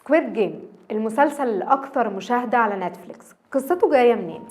Squid Game، المسلسل الأكثر مشاهدة على نتفليكس، قصته جاية منين؟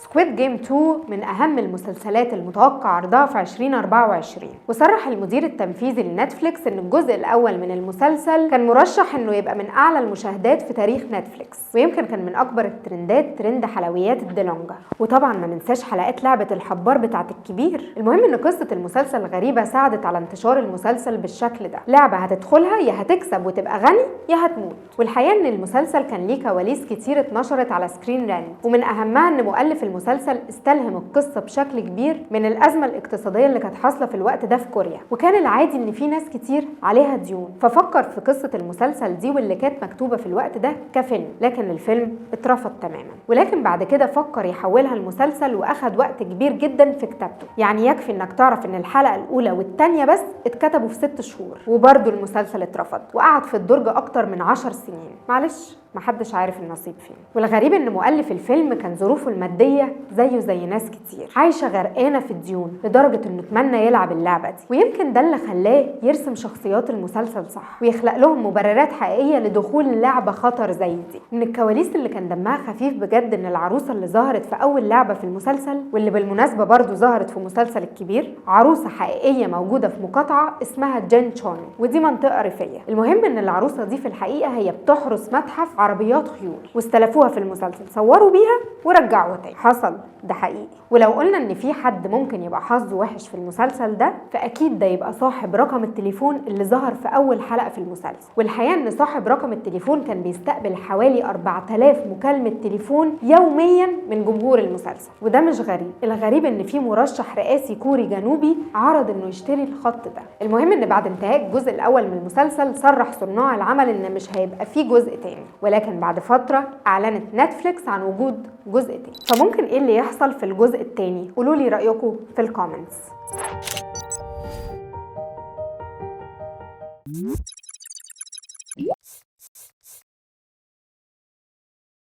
Squid Game 2 من أهم المسلسلات المتوقع عرضها في 2024، وصرح المدير التنفيذي لنتفليكس إن الجزء الأول من المسلسل كان مرشح إنه يبقى من أعلى المشاهدات في تاريخ نتفليكس، ويمكن كان من أكبر الترندات ترند حلويات الدلونجا، وطبعا ما ننساش حلقات لعبة الحبار بتاعة الكبير. المهم إن قصة المسلسل غريبة ساعدت على انتشار المسلسل بالشكل ده، لعبة هتدخلها يا هتكسب وتبقى غني يا هتموت. والحقيقة إن المسلسل كان ليه كواليس كتير اتنشرت على Screen Rant، ومن أهمها إن مؤلف المسلسل استلهم القصة بشكل كبير من الأزمة الاقتصادية اللي كانت حاصلة في الوقت ده في كوريا، وكان العادي إن في ناس كتير عليها ديون، ففكر في قصة المسلسل دي واللي كانت مكتوبة في الوقت ده كفيلم، لكن الفيلم اترفض تماما. ولكن بعد كده فكر يحولها المسلسل وأخد وقت كبير جدا في كتابته، يعني يكفي إنك تعرف إن الحلقة الأولى والثانية بس اتكتبوا في 6 شهور، وبرضه المسلسل اترفض وقعد في الدرج أكتر من 10 سنين. معلش، محدش عارف النصيب فين. والغريب ان مؤلف الفيلم كان ظروفه المادية زيه زي ناس كتير، عايشة غرقانة في الديون لدرجة انه اتمنى يلعب اللعبة دي، ويمكن ده اللي خلاه يرسم شخصيات المسلسل صح ويخلق لهم مبررات حقيقية لدخول لعبة خطر زي دي. من الكواليس اللي كان دمها خفيف بجد ان العروسة اللي ظهرت في اول لعبة في المسلسل، واللي بالمناسبة برضو ظهرت في مسلسل الكبير، عروسة حقيقية موجودة في مقاطعة اسمها جينتشون، ودي منطقة ريفية. المهم ان العروسة دي في الحقيقة هي بتحرس متحف عربيات خيول، واستلفوها في المسلسل، صوروا بيها ورجعوها تاني. حصل ده حقيقي. ولو قلنا ان في حد ممكن يبقى حظه وحش في المسلسل ده، فاكيد ده يبقى صاحب رقم التليفون اللي ظهر في اول حلقة في المسلسل. والحقيقة ان صاحب رقم التليفون كان بيستقبل حوالي 4000 مكالمة تليفون يوميا من جمهور المسلسل، وده مش غريب. الغريب ان في مرشح رئاسي كوري جنوبي عرض انه يشتري الخط ده. المهم ان بعد انتهاء الجزء الاول من المسلسل صرح صناع العمل ان مش هيبقى فيه جزء تاني، ولكن بعد فترة اعلنت نتفليكس عن وجود جزء تاني. فممكن ايه اللي يحصل في الجزء التاني؟ قولوا لي رأيكم في ال comments.